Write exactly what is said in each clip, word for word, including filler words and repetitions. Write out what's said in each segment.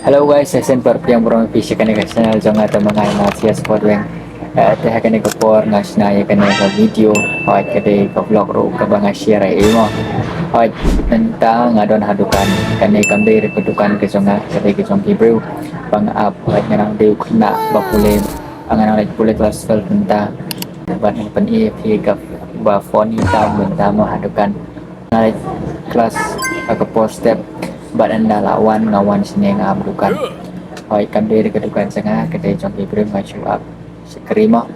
Hello guys, sa shisien pat pdiang burom ïa phi sha kane ka channel jong nga, te ma nga Ignatius Potweng. Eh, te ha kane ka por nga shna ïa kane ka video, hooid ka dei ka vlog ruh kaba nga share ïa phi mo. Hooid, mynta nga don ha dukan, kane kam dei ka dukan ka jong nga, ka dei ka jong ki briew. Ba nga ap, hooid nga nang dei u khynnah ba pule, ba nga nang leit pule klas twelve mynta. Bad ngan pyni ïa phi kaba funny tam mynta mo ha dukan. Nga leit klas ha ka por step bad ynda la wan nga wan shane nga ap dukan. Hooid kam dei ka dukan jong nga, ka dei jong ki briew, nga shu ap shakri mo.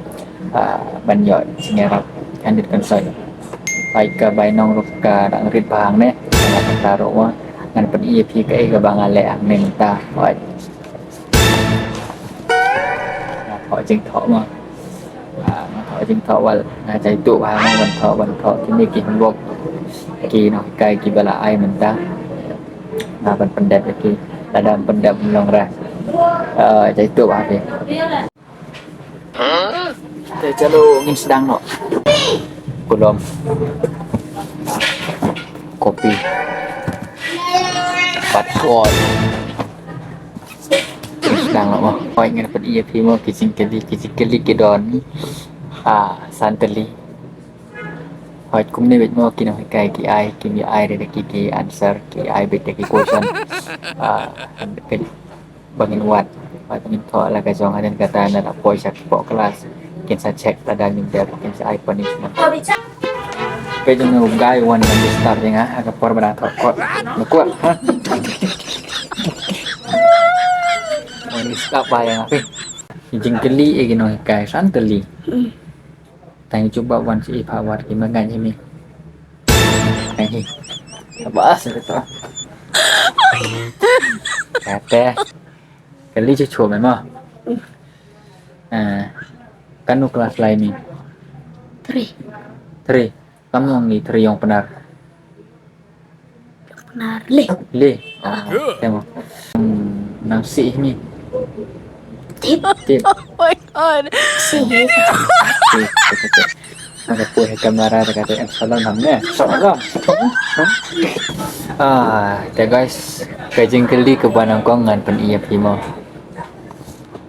Ah, ban ïoh jingïarap khyndit khynsoit. Hooid ka bainong ruh ka dang rit bha hangne. Nga kata ruh mo. Ngan pyni ïa phi kaei kaba nga leh hangne mynta. Hooid. Nga thoh jingthoh mo. Ah, nga thoh jingthoh wat la nga jaituh bha mo ban thoh, ban thoh kine ki homework ki nonghikai kiba la ai mynta. Nga ban pyndep ïa ki, lada ym pyndep ym long re. Ah, jaituh bha phi. Te chalo ngin sdang noh. Kulom. Kopi. Pat kol. Sdang noh mo. Hooid ngan pyni ïa phi mo ki jingkylli, ki jingkylli ki don. Ah, san tylli. Hooid kumne beit mo ki nonghikai ki ai, kim ïa ai da ki, ki answer, ki ai beit da ki question. Ah, beit ba ngin wad, ba ngin thoh la ka jong, hadien kata ynda la poi sha kpoh klas kin sa check, lada ngim dep kin sa ai punishment. Peit jong u guy wan ban disturb ïa nga ha ka por ba dang thoh kot. Ba kwah, ha? Wan disturb ba ïa nga phi. Jingkylli ïa ki nonghikai san tylli. Tang jubab wan shi i pha wat ki ma ngait hi mi. Ngait hi. Ba sa to. Kate. Kali chu chu me ma. Ah. Kano klas lai mi? Three. Three. Kam nong ni three yong Pnar. Pnar le. Le. Ah, temo. Hmm, nang si mi. Tip. Tip. Oh my god. Si. Si. Ada pui kamera dekat yang salam namanya. Salam. Ah, te guys, ka jingkylli kaba nyngkong ngan pyni ïa phi mo.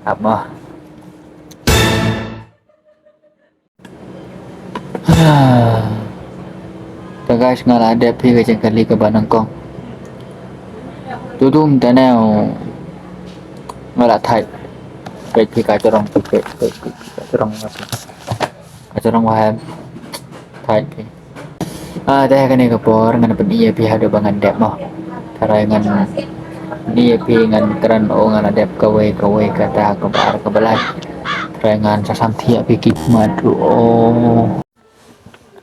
Ap mo. Te guys, nga la dep phi ka jingkylli kaba nyngkong. Tudum te neu nga la thait. Peit phi ka jrong, peit phi ka jrong, ka jrong wa hem. Thait phi. Ah, te kane ka por ngan pyni ïa phi haduh ba ngan dep mo. Tharai ngan pyni ïa phi, ngan kren o nga la dep kawei kawei kata kaba ar kaba lai. Tharai ngan sa sam thiah phi ki mat ruh o.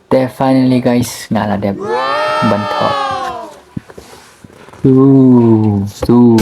Te finally guys, nga la dep ban thoh. Tu, tu.